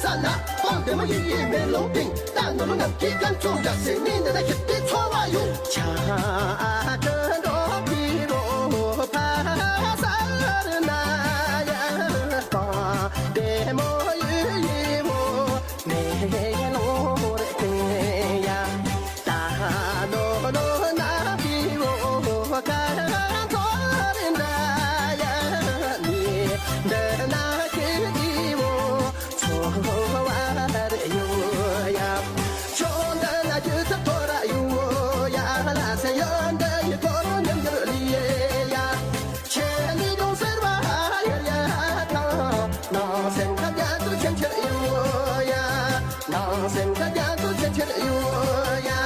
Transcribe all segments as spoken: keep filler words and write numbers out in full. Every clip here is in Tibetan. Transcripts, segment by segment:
ས་ན་སྤང་བདེ་མོ་ཡི་ཡི་མེ་ལོང་སྟེང་། རྟ་ནོར་ལོ་ནམ་གྱི་སྐམ་ཆུང་ཡ་སེ་མི་འདི་ན་ཤི་ཏི་ཚོ་བ་ཡོད། ཆ་ཀ་འགྲོ་པི་རོ་ཕ་ས་ན་ཡ་སྤང་བདེ་མོ་ཡི་ཡི་བོ་མེ་ལོང་རེ་ཏེ་ཡ། ད་ལོ་ལོ་ན་བི་བོ་ཀ་ཐོ་རེ་འདྲ་ཡ་ནི་འདི་ན་ཁི་བི་བོ་ཚོ་བ་རེ་ཡོ་ཡ། ཆོ་འདི་ན་རྒྱུ་ཚ་ཐོ་ར་ཡོ་ཡ་ལ་སེ་ཡོ་འདི་ཡི་ཐོ་རོ་ཉམས་འགྱུར་ལི་ཡེ་ཡ། ཆེ་ནི་དུང་སེར་བ་ཡོ་ཡ་ཐང་། ནང་སེམས་ཁ་རྒྱ་མཚོ་ཆེན་ཆེར་གཡུག་ཡ། ནང་སེམས་ཁ་རྒྱ་མཚོ་ཆེན་ཆེར་གཡུག་ཡ།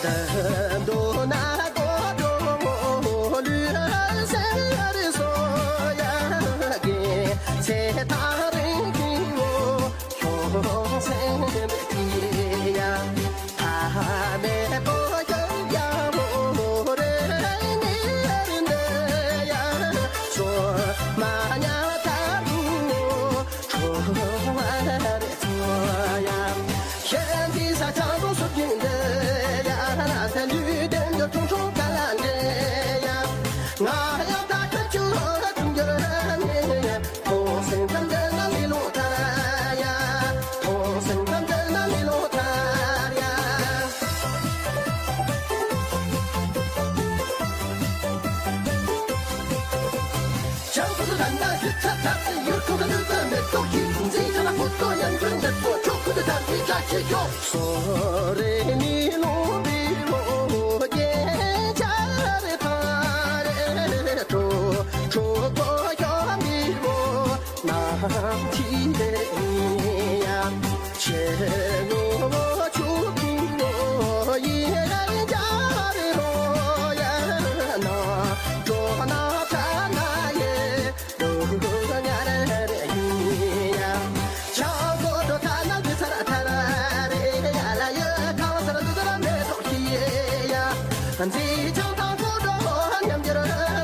འདི་མདོ་ན་གོ་འགྲོ་ལུས་སེམས་རི་སོ་ཡ་གི་ཚེ་ཐག་རིང་གི་འོ། ཁྱོད་སེམས་ཀྱི་ཡ། ཐ་མེད་པོ་ཡང་ཡང་མོ་རེ་ནི་རེ་འདི་ཡ། སོ་མ་ཉ་ཐ་རུ་ཁྲོ་བ་རེ་ཚོ་ཡ། ཤེས་འདི་ས་ཆ་རུ་སུ་གིན་འདི་ཡ། ན་ས་ལུས་ལྡན་འདི་ཁྲུང་ཁྲུང་ཀ་ལ་འདི་ཡ། ང་ཡང་ད་ཁ་ཆུ་ཁྲུང་འགྱུར་ནི་ཡ། ཐོང་སེང་ཐམ་དེ་ན་མི་ལོ་ཐར་ཡ། ཐོང་སེང་ཐམ་དེ་ན་མི་ལོ་ཐར་ཡ། ཅང་ཁུ་ཚུ་ད་ན་ཞིག་ཚ་ཚ་ཚི་ཡུལ་ཁུ་ཁ་ལུ་ཙ་མེ་ཏོག་ཞིག་འཛིན་ཅ་ལ་ཁོ་ཏོ་ཡང་ཁྱོད་འདི་ཚོ་ཆོ་ཁུ་ཚུ་ད་འདི་ཅ་ཆི་ཤོག་སོ་རེ་ནི་ལོ་བི་ལོ་རྒྱལ་ཆ་རེ་ཐ་རེ་ཏོ་ཁྲོ་ཁོ་ཡོ་མི་ལོ། ནམ་འཆི་བའི་ཡ། ཆེ་ནོ་ཆུ་ཀུ་ནོ་ཡི་ར་ཡི་ཇ་རི་རོ་ཡ། ན་འགྲོ་ན་ཚ་ན་ཡེ་རོ་ཉ་རེ་རེ་ཡི་ཡ། ཆ་གོ་འགྲོ་ཐ་ན་དུ་ཚ་ར་ཐ་ར་རེ་ཡ་ལ་ཡེ་ཁ་བ་ཚ་ར་དུ་ཚ་ར་མེ་ཏོག་ཤི་ཡེ་ཡ། འཛི་ཆང་ཐང་གོ་འགྲོ་ཉམས་འགྱུར་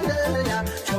ནི་ཡ།